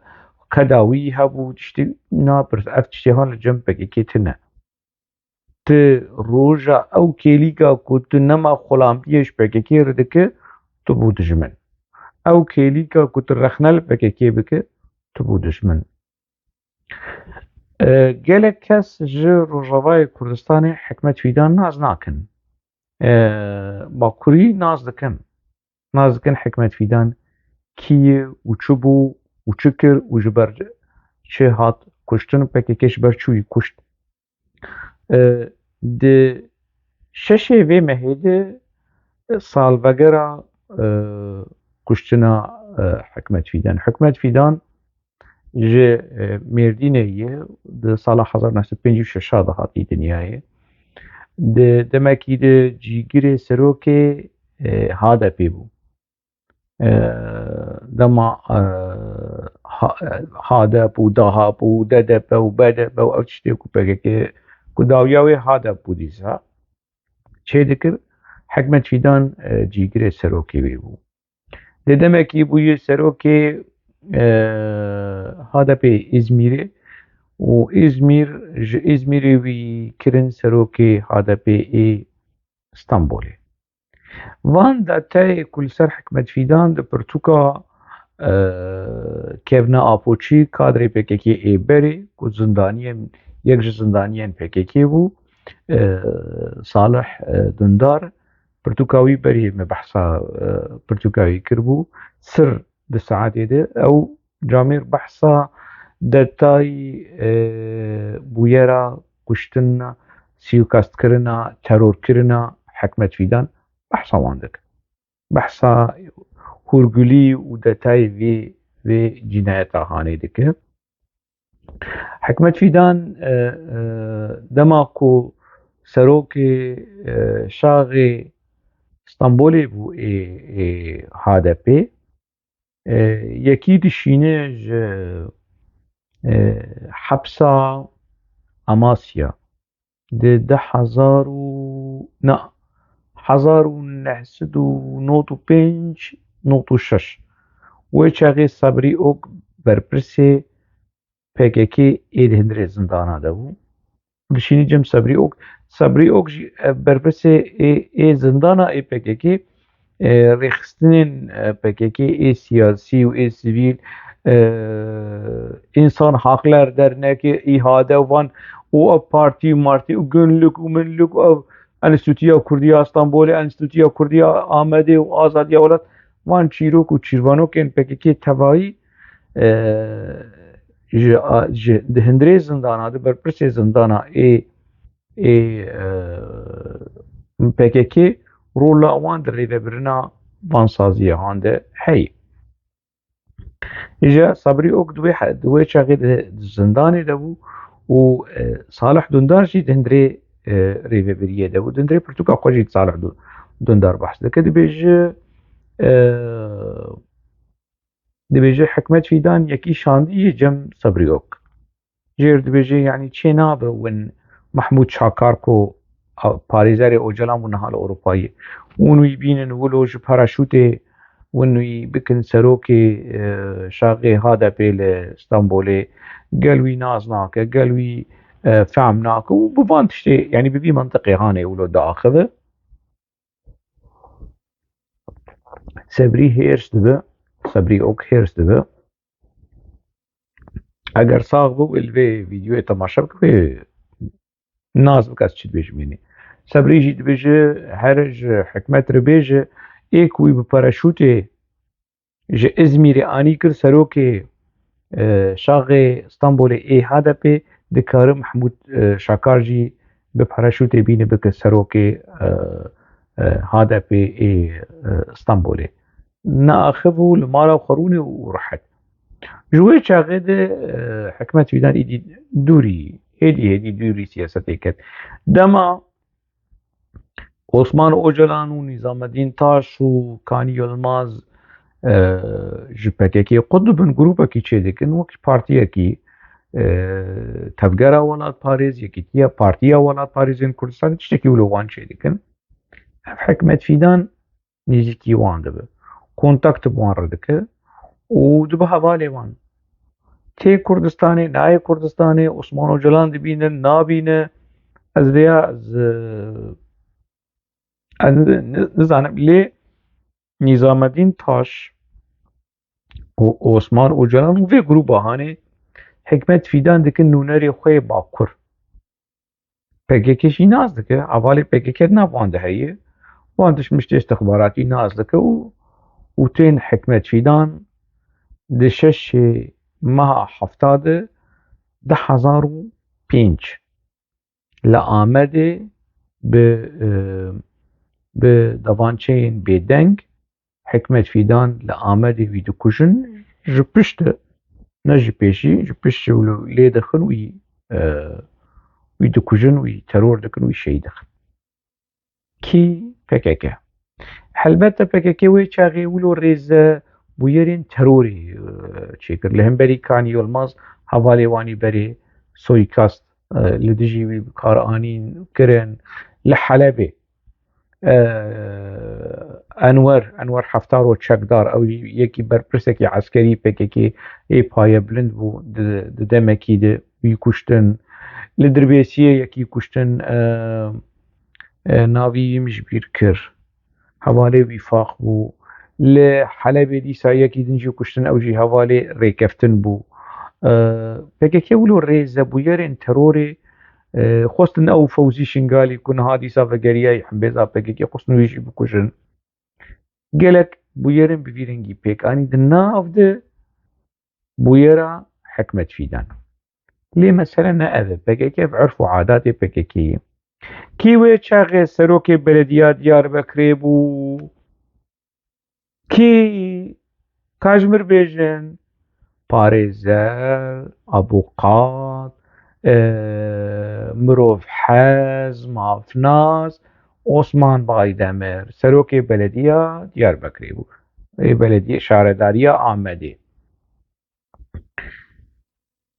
qeda wî hebû, tiştî napirse, ev tiştê han li cem P K K tune. Ti roja ew kêlîka ku tu nema xulamtiyê ji P K K re dike, tu bû dijmin. Ew kêlîka ku tu rexne li P K K bike, tu bû dijmin. E, gelek kes ji Rojavayê Kurdistanê Hikmet Fîdan nas nakin. E, Bakurî nas dikin. Nas dikin Hikmet Fîdan kî ye û çi bû û çi kir û ji ber çi hat kuştin, P K K ji ber çi wî kuşt. E, di şeşê vê mehê de, e, salvegera, e, kuştina, e, Hikmet Fîdan. Hikmet Fîdan ji, e, Mêrdînê ye, di sala hezar neh sed pêncî û şeş de hatî dinyayê. Di demekî de cîgirê serokê, e, H D P bû. E, dema, e, ha-, HADEP û DAHAP û DDP û BDP û ev tiştê ku P K K ku dawiya wê HADEP bû dîsa. çêdikir, Hikmet Fîdan, e, cîgirê serokê wê bû. Di demekî bûye serokê, e, H D P Îzmîrê û Îzmîr, ji Îzmîrê wî kirin serokê H D P ê Stenbolê. Van detayê ku li ser Hikmet Fîdan di pirtûka, e, Kevna Apoçî, kadrê P K K ê berê, ku zindaniyên, yek ji zindaniyên P K K bû, e, Salih, e, Dundar, pirtûka wî berê me behsa, e, pirtûka wî kiribû. Sir di saetê de ew camêr behsa detayî, e, bûyera kuştina, sîkastkirina, terorkirina Hikmet Fîdan behsa wan dike. Behsa hûrgulî û detayê vê, vê cînayeta hanê dike. Hikmet Fîdan, e, e, dema ku serokê, e, şaxê Stenbolê bû ê, ê H D P, e, yekî dişîne ji, e, hepsa Amasya di du hezar û, na, hezar û neh sed û nod û pênc, nod û şeş. Wê çaxê Sebrî Ok berpirsê P K K ê di hundirê zindana de bû. Dişînî cem Sebrî Ok. Sebrî Ok jî, e, berpirsê ê, ê zindana ê P K K, e, rêxistinên, e, P K K ê siyasî û ê sivîl, e, Însan Haklar Dernekê, îhade û van û ev partî û martî û Günlük û Minlük û ev Enstîtuya Kurdî ya Stenbolê, Enstîtuya Kurdî ya Amedê û Azadiya Welat, van çîrok û çîrvanokên P K K tevayî, e, ji, a, ji, di hundirê zindana, di berpirsê zindana ê, ê, e, P K K rola wan di rêvebirina van saziyehan de heye. Îja Sebrî Ok di wê he-, di wê çaxê di, di zindanê de bû û, e, Salih Dundar jî di hundirê, e, rêvebiriyê de bû. Di hundirê pirtûka xwe jî Salih Du-, Dundar behs dike. Dibêje, e, dibêje Hikmet Fîdan yekî şandî yê cem Sebrî Ok. Jêr dibêje, yanî çê nabe win Mehmûd Şakar ku, a, parêzerê Ocalan bû niha li Ewropayê. Win wî bînin wilo ji paraşûtê win wî bikin serokê, e, şaxê H D P li Stenbolê. Gel wî nas nake, gel wî, e, fehm nake û bi van tiştê, yanî bi vî mentiqê hanê wilo diaxive. Sebrî hêrs dibe, Sebrî Ok hêrs dibe. Eger sax bû, li vê vîdeoyê temaşe bike, wê nas bike ez çi dibêjim, yanî. Sebrî jî dibêje, here ji Hikmet re bêje, ê ku wî bi paraşûtê ji Îzmîrê anî kir serokê, e, şaxê Stenbolê ê H D P, dikare Mehmûd, e, Şakar jî bi paraşûtê bîne bike serokê, e, e, H D P ê, e, Stenbolê. Neaxivî û li mala xwe rûnê û rehet. Ji wê çaxê de, e, Hikmet Fîdan êdî dûrî, hêdî hêdî dûrî siyasetê ket. Dema Osman Ocalan û Nîzamedîn Taş û Kanî Yilmaz, e, ji P K K qut dibin, grûpekî çêdikin, wek partiyekî, e, Tevgera Welatparêz, Yekîtiya Partiya Welatparêzên Kurdistanê, tiştekî wilo wan çêdikin. Ev Hikmet Fîdan nêzîkî wan dibe. Kontakt bi wan re dike û dibe hevalê wan. Tê Kurdistanê, nayê Kurdistanê, Osman Ocalan dibîne, nabîne. Ez vêya, ez, e, ez ni-, ni-, nizanim. Lê Nîzamedîn Taş û Osman Ocalan û vê grûba hanê Hikmet Fîdan dikin nûnerê xwe yê Bakur. P K K jî nas dike, hevalê P K K di nav wan de heye. Wan tişt miştê istixbaratî nas dike û, û tên Hikmet Fîdan di şeşê meha hefta de du hezar û pênc li Amedê bi, e, bi davançeyên bêdeng Hikmet Fîdan li Amedê wî dikujin, ji pişt, ne ji pêşî, ji pişt ji wilo lê dixin, wî, e, wî dikujin, wî teror dikin, wî şehîd dixin. Kî? P K K. Helbete P K K wê çaxê wilo rêze bûyerên terorê, e, çêkir. Li hemberî Kanî Yilmaz hevalê wanî berê soykast, e, li dijî wî bi kar anîn, kirin. Li Helebê e, Enwer, Enwer Heftaro çekdar, ew jî yekî berpirsekî eskerî P K K ê payebilind bû di, di demekî de wî kuştin. Li Dirbêsiyê yekî kuştin, e, e, navî wî min ji bîr kir. Hevalê Wîfaq bû. Li Helebê dîsa yekî din jî kuştin, ew jî hevalê rêkeftin bû. E, P K K wilo rêzebûyerên terorê, e, xwestin ew Fewzî Şingalî ku niha dîsa vegeriya yî hembêza P K K, xwestin wî jî bikujin. Gelek bûyerên bi vî rengî pêk anî di nav de bûyera Hikmet Fîdan. Lê mesele ne ev e. P K K ev erf û adatê P K K ye. Kî wê çaxê serokê belediya Diyarbekirê bû? Kî? Ka ji mir bêjin. Parêzer, abuqat, e, mirovhez, mafnas, Osman Baydemir, serokê belediya Diyarbekirê bû. Ê belediye şaredariya Amedê.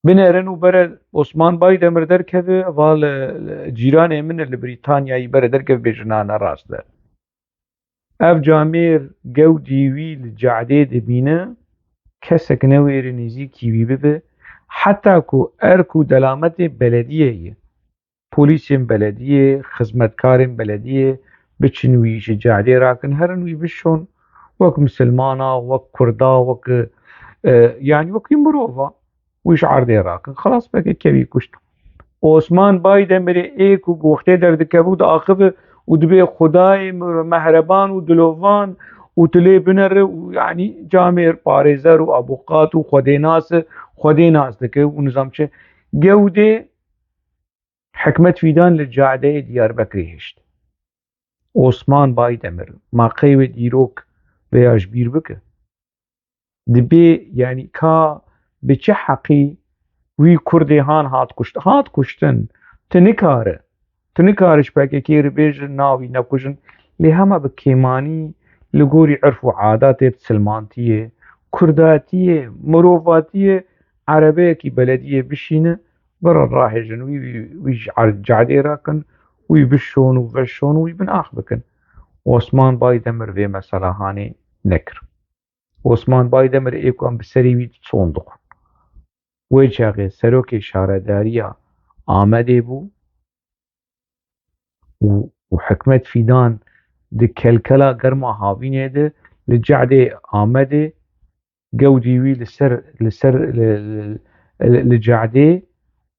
Binerin û bere Osman Baydemir derkeve, va li, li cîranê min li Brîtanyayî bere derkeve bêjin na ne rast e. Ev camêr gewdî wî li cadê dibîne, kesek newêre nêzîkî wî bibe, heta ku erk û delametê belediyê ye. Polîsên belediyê, xizmetkarên belediyê biçin wî ji cadê rakin, herin wî bişon, wek misilmana, wek kurda, wek, e, yanî wek wî mirova, wî ji erdê rakin. Xelas, P K K wî kuşt. Osman Baydemirê ê ku wextê derdikeve û diaxive û dibê xwedayê me-, mehreban û dilovan û tu lê binere û, yanî, camêr, parêzer û abuqat û xwedênas e, xwedê nas dike û nizam çi. Gewdê Hikmet Fîdan li cadeyê Diyarbekirê hişt. Osman Baydemir, ma qey wê dîrok vêya ji bîr bike? Dibê, yanî, ka bi çi heqî wî kurdê han hat kuşt-, hat kuştin? Tu nikare, tu nikare ji P K K re bêjin, na wî nekujin. Lê hema bi kêmanî li gorî erf û adatê silmantiyê, kurdatiyê, mirovatiyê, erebeyekî belediyê bişîne, birin rahêjin wî, wî, wî ji erd-, cadê rakin, wî bişon û veşon û wî bin ax bikin. Osman Baydemir vê mesela hanê nekir. Osman Baydemir ê ku em bi serê wî diçon dixwin. Wê çaxê serokê şaredariya Amedê bû û, û Hikmet Fîdan di kelkela germa havînê de li cadê Amedê gewdî wî li ser, li ser, li, li, li, li cadê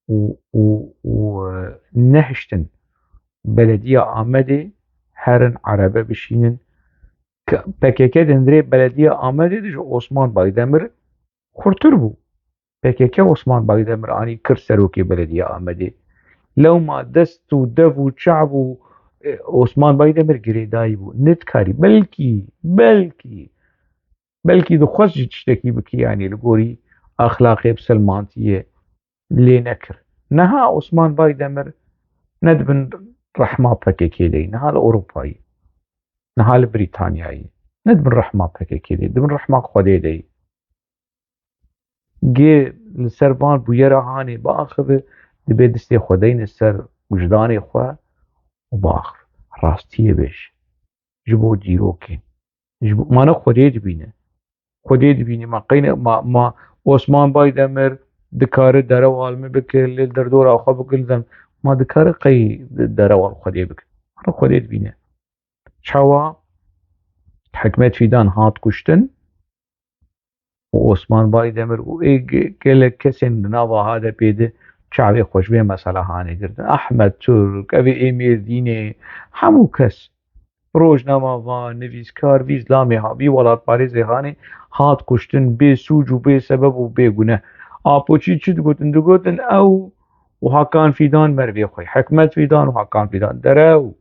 û, û, û, e, nehiştin belediya Amedê herin erebe bişînin. K-, P K K di hundirê belediya Amedê de ji Osman Baydemir xurtir bû. P K K Osman Baydemir anî kir serokê belediya Amedê. Lewma dest û dev û çav û, e, Osman Baydemir girêdayî bû. Nedikarî. Belkî, belkî, belkî dixwest jî tiştekî bikî, yanî li gorî exlaqê, bi silmantiyê lê nekir. Niha Osman Baydemir ne di bin rehma P K K de ye, niha li Ewropa ye, niha li Brîtanya ye. Ne di bin rehma P K K de ye, di bin rehma Xwedê de ye. Gê li ser van bûyera hanê biaxive, dibê distê xwe deyne ser wijdanê xwe û biaxive. Rastiyê bêje. Ji bo dîrokê. Ji bo, ma ne Xwedê dibîne. Xwedê dibîne. Ma qeyne, ma, ma Osman Baydemir dikare derewa li min bike, li derdora xwe bike, li dem-, ma dikare qey derewa li Xwedê bike? Ma ne Xwedê dibîne. Çawa Hikmet Fîdan hat kuştin û Osman Baydemir û ê ge-, gelek kesên di nava H D P'ê de çavê xwe ji vê mesela hanê girtin. Ehmed Turk, ev ê Mêrdînê, hemû kes, rojnamevan, nivîskar, vî zilamê ha-, vî welatparêzê hanê hat kuştin bê sûc û bê sebeb û bê gune. Apoçî çi digotin? Digotin ew û Hakan Fîdan merivê xwe, Hikmet Fîdan û Hakan Fîdan derew.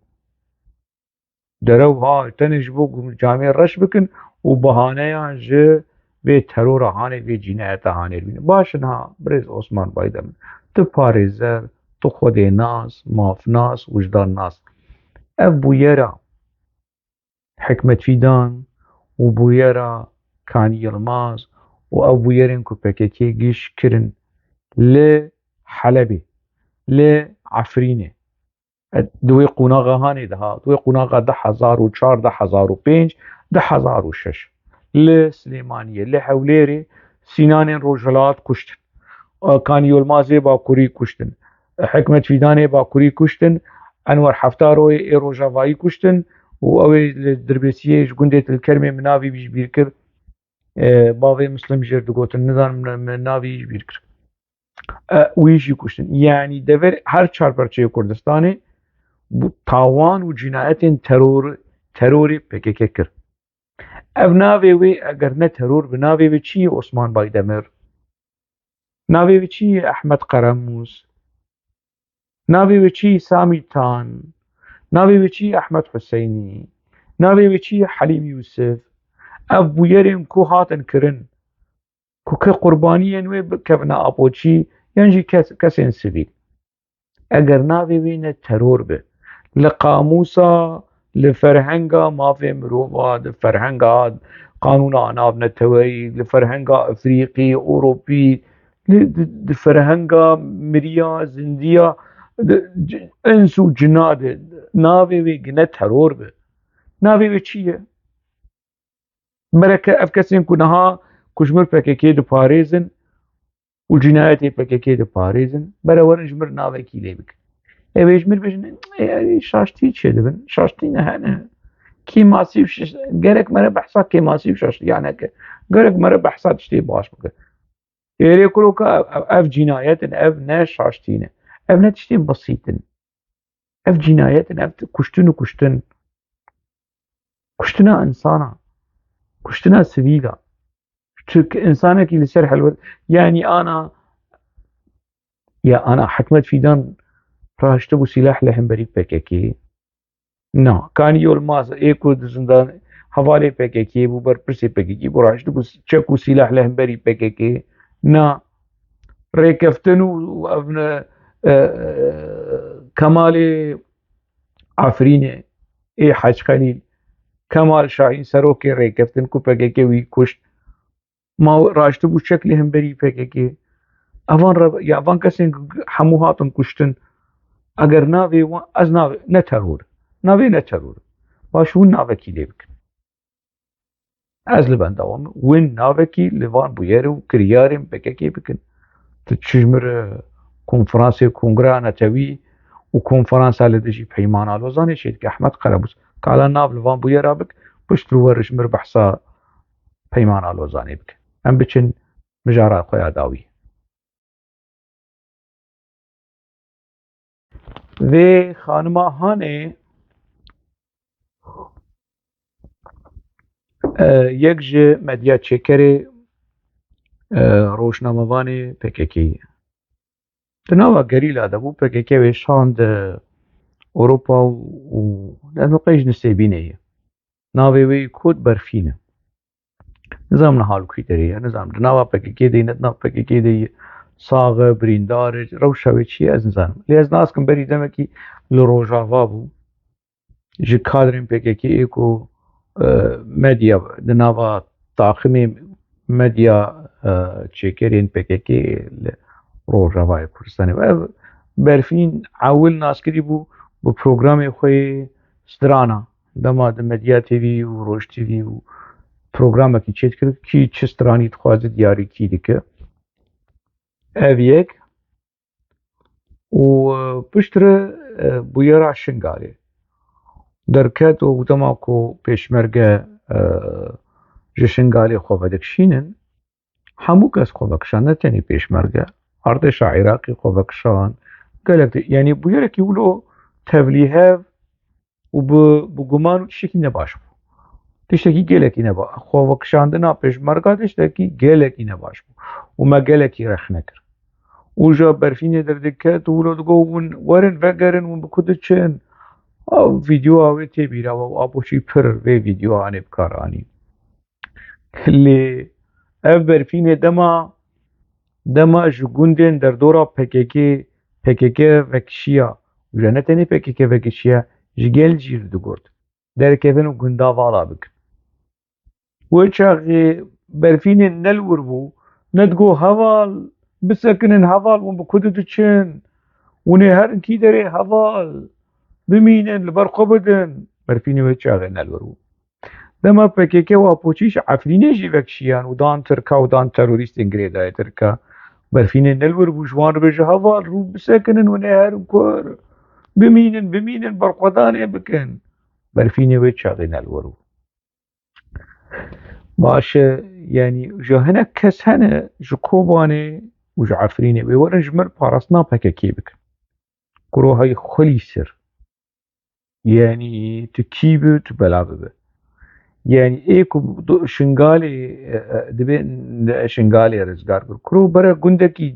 Derew ha, tenê ji bo ku camê reş bikin û bahaneyan ji vê terora hanê, vê cînayeta hanê dibînin. Baş in ha, birêz Osman Baydemir, tu parêzer, tu xwedênas, mafnas, wijdannas. Ev bûyera Hikmet Fîdan û bûyera Kanî Yilmaz û ev bûyerên ku P K K giş kirin li Helebê, li Efrînê, E, di wê qonaxa hanê de ha, di wê qonaxa du hezar û çar, du hezar û pênc, du hezar û şeş. Li Silêmaniyê, li Hewlêrê Sînanên Rojhilat kuştin. E, Kanî Yilmazê Bakurî kuştin. E, Hikmet Fîdanê Bakurî kuştin. Enwer Heftaroyê ê Rojavayî kuştin û ew ê li Dirbêsiyê ji gundê Til Kermê min navê wî ji bîr kir. E, bavê Muslim jêr digotin, nizanim min navê wî ji bîr kir. E, wî jî kuştin. Yanî dever her çar perçeyê Kurdistanê bu tawan û cinayetên teror, terorê P K K kir. Ev navê wê eger ne teror bi, navê wê çi ye Osman Baydemir? Navê wê çi ye Ehmed Qeremûs? Navê wê çi ye Samî Tan? Navê wê çi ye Ehmed Huseynî? Navê wê çi ye Helîm Yûsif? Ev bûyerên ku hatin kirin, ku ke qurbaniyên wê bikevine apoçî yan jî kes, kesên sivîl. Eger navê wê ne teror be, li qamûsa, li ferhenga mafê mirova, li ferhenga qanûna navneteweyî, li ferhenga Efrîqî, Ewropî, li, di, di ferhenga miriya, zindiya, di, c-, ins û cina de navê wê ne teror be. Navê wê çi ye? Bereke ev kesên ku niha ku ji mir P K K diparêzin û cinayetê P K K diparêzin, bere werin ji mir navekî lê bikin. Ew ê ji mir bêjin, "Ê, ew ê şaştî çêdibin, şaştî ne hene. Kêmasî û şiş-, gerek mere behsa kêmasî û şaştiya neke. Gerek mere behsa tiştê baş bike." Êrê kuroka ev, ev, ev cinayet in, ev ne şaştî ne. Ev ne tiştê besît in. Ev cinayet in, ev kuştin û kuştin. Kuştina insana. Kuştina sivîla. Tu insanekî li ser helwet, yanî ana, ya ana Hikmet Fîdan rahiştibû sîlah li hemberî P K K? Na. Kanî Yilmaz ê ku di zindan hevalê P K K bû, berpirsê P K K bû, rahiştibû çek û sîlah li hemberî P K K? Na. Rêkeftin û ev ne, e, Kemalê Efrînê, ê Hec Xelîl, Kemal Şahîn serokê rêkeftin ku P K K wî kuşt, ma raştibû çek li hemberî P K K. Evan re, ya van kesên hemû hatin kuştin. Eger navê wan, ez navê, ne teror. Navê ne teror. Baş hûn navekî lê bikin. Ez li benda wan me. Win navekî li van bûyer û kiryarên P K K bikin. Tu çi ji mir, e, konferansê Kongreya Netewî û konferansa li dijî Peymana Lozanê çêdike Ehmed Qerebûs. Kala nav li van bûyera bik, pişt li wer ji mir behsa Peymana Lozanê bike. Em biçin mijara xwe ya dawî. Vê xanima hanê, e, yek ji medya çêkerê, e, rojnamevanê P K K ye. Di nava gerîla de bû, P K K wê şand, e, Ewropa û, û ne qey ji Nisêbînê ye. Navê wê yî Kot Berfîn e. Nizanim niha li kû derê ye, nizanim di nava P K K de ye, ne di nav P K K de ye, sax e, birîndar e, rewşa wê çi ye, ez nizanim. Lê ez nas kim berî demekî li Rojava bû. Ji kadrên P K K ê ku, e, medya, di nava taximê medya, e, çêkerên P K K li Rojavayê Kurdistanê. Ev Berfîn ewil naskirî bû bi programê xwe yê strana. Dema di Medya T V û Roj T V û programekî çêdikir, kî çi stranî dixwaze diyarî kî dike. Ev yek. Û, e, piştre, e, bûyera Şingalê derket û dema ku pêşmerge, e, ji Şingalê xwe vedikişînin, hemû kes xwe vekişand, ne tenê pêşmerge. Artêşa Iraqê xwe vekişand. Gelek tê-, yanî bûyerekî wilo tevlîhev û bi, bi guman û tiştekî nebaş bû. Tiştekî gelekî neba-, xwe vekişandina pêşmerga tiştekî gelekî nebaş bû. Û me gelekî rexne kir. Û ja Berfînê derdiket û wilo digot, hûn werin vegerin, hûn bi ku diçin? Ew vîdeoya wê tê bîra we û apoçî pir vê vîdeoya anê bi kar anî. Lê ev Berfînê dema, dema ji gundên derdora P K K, P K K vekişiya, û ya ne tenê P K K vekişiya, ji gel cî re digot, derkevin û gunda vala bikin. Wê çaxê Berfînê ne li wir bû, ne digot, heval, bisekinin heval, hûn bi ku diçin? Hûn ê herin kî derê heval? Bimînin, li ber xwe bidin. Berfînê wê çaxê ne li wir bû. Dema P K K û Apoçî ji Efrînê jî vekişiyan û dan Tirka û dan terorîstên girêdayê Tirka. Berfînê ne li wir bû, ji wan re bêje heval rû bisekinin û nêherin kur. Bimînin, bimînin, berxwedanê bikin. Berfînê wê çaxê ne li wir bû. Baş e, yanî ji hinek kes hene ji Kobanê û ji Efrînê wê werin ji min parastina P K K bikin. Kuro hey xwelî sir. Yanî tu kî bi, tu bela bibe. Yanî ê ku du-, Şingalê, e, e, dibê n-, Şingalê rizgar kir. Kuro bere gundekî,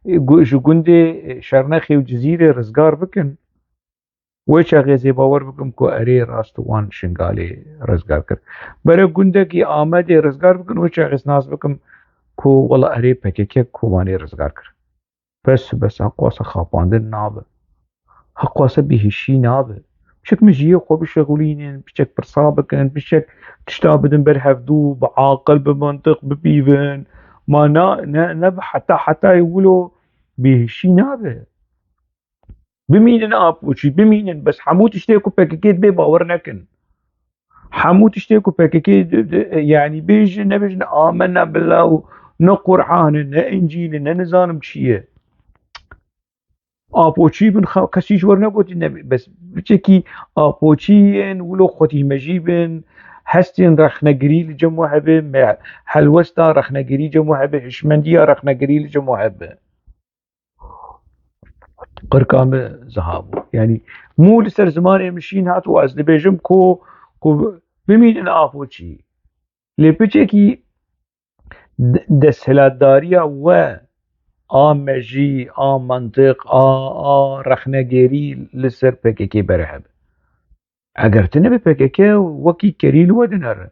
e, gu-, ji gundê, e, Şernexê û Cizîrê rizgar bikin. Wê çaxê ez ê bawer bikim ku erê rast wan Şingalê rizgar kir. Bere gundekî Amedê rizgar bikin, wê çaxê ez nas bikim ku wela erê P K K Kobanê rizgar kir. Bes, bes, heqwasa xapandin nabe. Heqwasa bêhişî nabe. Piçek mijiyê xwe bişexulînin, piçek pirsa bikin, piçek tişta bidin ber hevdû, bi aqil, bi mantiq bipîvin. Ma na, ne, ne bi heta hetayê wilo bêhişî nabe. Bimînin Apoçî, bimînin, bes hemû tiştê ku P K K dibê bawer nekin. Hemû tiştê ku P K K di-, di-, yanî bêjin, nebêjin amenna billah û ne Qur'an e, ne Încîl e, ne nizanim çi ye. Apoçî bin, xa-, kesî ji we re negotî, ne, bes piçekî Apoçî yên wilo xwedî mejî bin, hestên rexnegirî li cem we hebe, me-, helwesta rexnegirî cem we hebe, hişmendiya rexnegirî li cem we hebe. Qirka min ziha bû. Yanî mû li ser zimanê min şîn hat û ez dibêjim ku, ku bimînin Apoçî. Lê piçekî de-, desthilatdariya we a mejî, a mantiq, a, a rexnegêrî li ser P K K bere hebe. Eger tu nebe P K K wekî kerî li we dinere.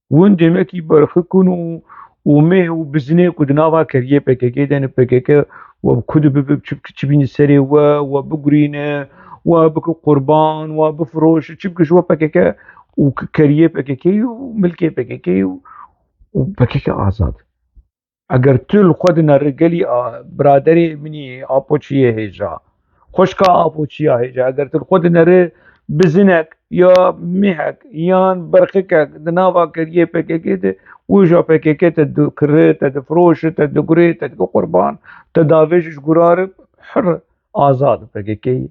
Win demekî berxikin û, û mêh û bizinê ku di nava keriyê P K K de ne P K K we bi ku dibibe, çi, çi bîne serê we, we bigurîne, we bike qurban, we bifiroşe, çi bike ji we P K K û k-, keriyê P K K û milkê P K K û, û P K K azad. Eger tu li xwe dineri gelî a, biraderê min î Apoçiyê hêja, xwişka Apoçiya hêja, eger tu li xwe dineri bizinek ya mihek yan berxikek di nava keriyê P K K de, wîja P K K te dikire, te difiroşe, te digure, te dike qurban, te davêje ji gura re, hir, azad P K K yê.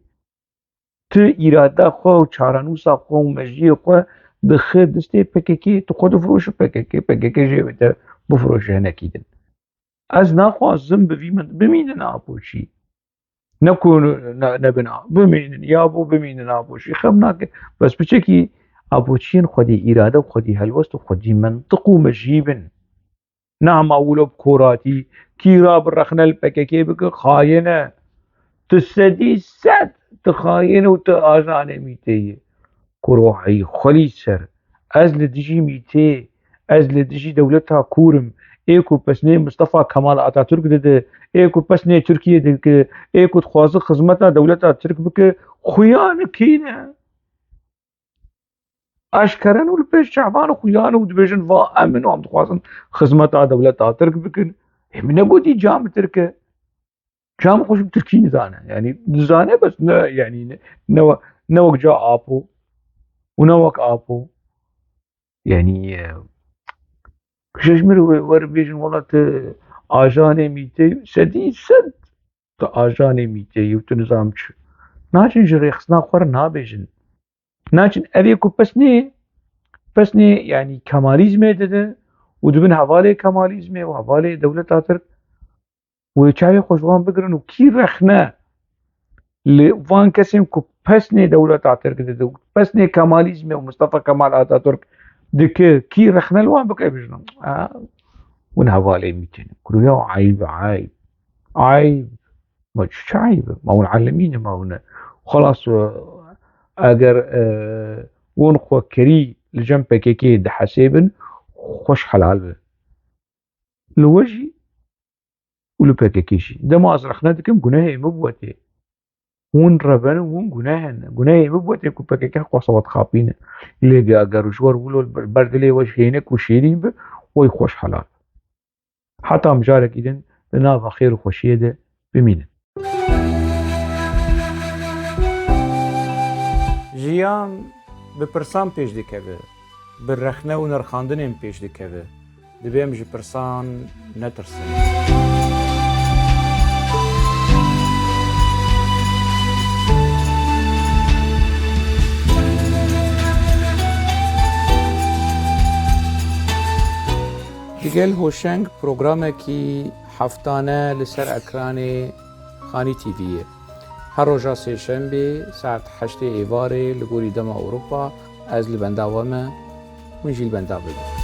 Tu îrada xwe û çarenûsa xwe û mejiyê xwe dixe destê P K K, tu xwe difiroşî P K K, P K K jê wê te bifiroşe hinekî din. Ez naxwazim bi vî min bimînin Apoçî. Ne ku ne, nebin a-, bimînin, ya bo bimînin Apoçî. Xem nake. Bes piçekî Apoçiyên xwedî îrade û xwedî helwest û xwedî mentiq û mejî bin. Nahma wilo bi koratî, kîra bi rexne li P K K bike, xayine. Tu sedî sed tu xayine û tu ajanê mîtê yî. Kuro hey xwelî ser. Ez li dijî mîtê, ez li dijî dewleta kûr im. Ê ku pesnê Mustafa Kemal Atatürk dide, ê ku pesnê Tirkiye dike, ê ku dixwaze xizmeta dewleta Tirk bike, xuya li kî ne? Eşkere ne û li pêş çavan û xuyan û dibêjin, va em in û em dixwazin xizmeta dewleta Tirk bikin. Ê min negotî cam Tirk e. Cam xwe ji Tirkî nizane. Yanî dizane bes ne, yanî ne, ne, we-, ne wek ca Apo û ne wek Apo. Yanî, e, kişe ji min re we-, werin bêjin, wela tu ajanê mîtê, sedî sed tu ajanê mîtê yî û tu nizam çi. Naçin ji rêxistina xwe re nabêjin. Naçin evê ku pesnê, pesnê, yanî Kemalîzmê dide û dibin hevalê Kemalîzmê û hevalê dewleta Tirk. Wê çavê xwe ji wan bigirin û kî rexne li van kesên ku pesnê dewleta Tirk dide û pesnê Kemalîzmê û Mustafa Kemal Atatürk dike, kî rexne li wan bike, bêjin, a, hûn hevalê mîtê ne. Kuro ya eyb, eyb. Eyb. Ma çi, çi eyb e? Ma hûn elemî ne, ma hûn e. Xelas, e, eger, e, hûn xwe kerî li cem P K K dihesêbin, xweş helal be. Li we jî û li P K K jî. Dema ez rexne dikim, gunehê min bi we tê. Hûn reben in, hûn guneh in. Gunehê min bi we tê ku P K K xwesa we dixapîne. Lê ge-, eger ji we re wilo ber dilê we ji hênik û şêrîn be, wey xweş helal. Heta mijarekî din di nava xêr û xweşiyê de bimînin. Jiyan bi pirsan pêş dikeve, bi rexne û nirxandinên pêş dikeve. Divê em ji pirsan netirsin. Digel Hoşeng programekî heftane li ser ekranê Xanî T V'yê. Her roja sêşembê saet heştê êvarê li gorî dema Ewropa ez li benda we me, hûn jî li benda bibin.